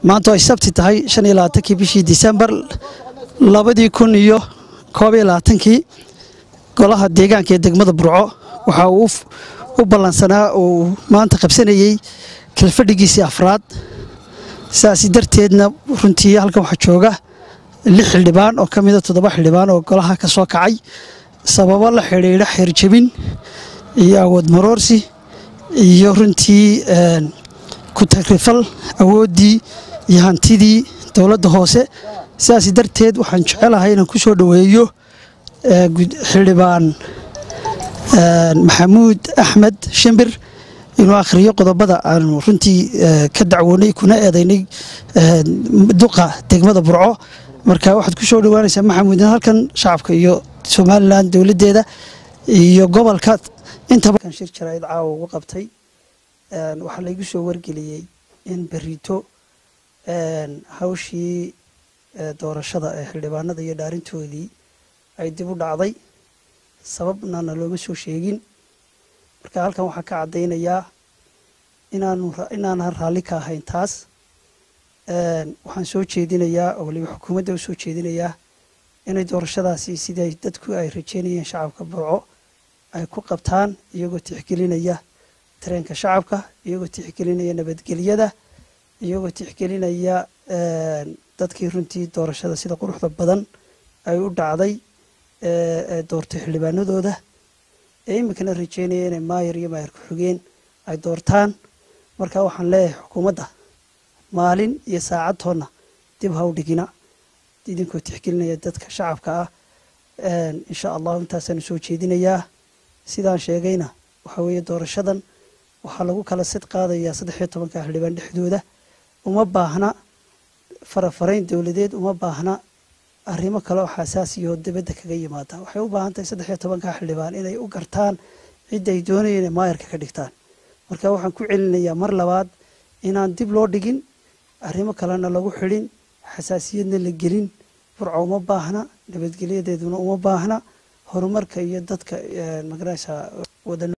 Maanta ay Sabti tahay 25-kii bishii Disembar 2021-kii, golaha deegaanka ee degmada Burco waxa uu u ballansanaa uu maanta qabsanayey kalfadhigiisii afraad. Sidaasi darteedna runtii halkan waxaa jooga 6 xildhibaan oo ka mida 7 xildhibaan oo golaha ka soo kacay sababo la xidhiidha xeerjebin iyo awood maroorsi iyo runtii ku tagrifal awooddii iyo hantidii dowladda hoose. Sidaas darteed waxaan jecelahay inaan ku soo dhoweeyo xildhibaan Maxamuud Axmed Shimbir inuu akhriyo qodobada aanu runtii ka dacwoonay kuna eedaynay duqa degmada Burco. Marka waxaad ku soo dhowaanaysaa, Maxamuud, in halkan shacabka iyo Somaliland dowladdeeda iyo gobolka intaba shir jaraa'id caawa ugu qabtay. Waxaa laygu soo wargeliyey in berito hawshii doorashada ee xildhibaanada iyo dhaarintoodii ay dib u dhacday, sababna na looma soo sheegin. Marka halkan waxaan ka caddaynayaa inaanan raalli ka ahayn taas. Waxaan soo jeedinayaa oo waliba xukuumadda u soo jeedinayaa inay doorashadaasi sidii dadku ay rajeynayeen shacabka Burco ay ku qabtaan, iyagoo tixgelinaya tareenka shacabka, iyagoo tixgelinaya nabadgelyada, iyagoo tixgelinaya dadkii runtii doorashada sida quruxda badan ay u dhacday ee doortay xildhibaanadooda ee iminkana rajeynaya inay maayar iyo maayar ku-xigeen ay doortaan. Marka waxaan leeyahay xukuumadda, maalin iyo saacad toonna dib ha u dhigina, idinkoo tixgelinaya dadka shacabka ah, insha Allahu. Intaasaanu soo jeedinayaa. Sidaan sheegayna waxaa weeye doorashadan waxaa lagu kala sid qaadayaa 13-ka xildhibaan dhexdooda. Uma baahna farafarayn dowladeed, uma baahna arrimo kale oo xasaasiya oo dibadda kaga yimaada. Waxay u baahan tahay 13-ka xildhibaan inay u gartaan cidda ay doonayeen inay maayarka ka dhigtaan. Marka waxaan ku celinayaa mar labaad inaan dib loo dhigin, arrimo kalena lagu xidhin, xasaasiyadna la gelin. Burco uma baahna, nabadgelyadeeduna uma baahna, horumarka iyo dadka magaraysa wada.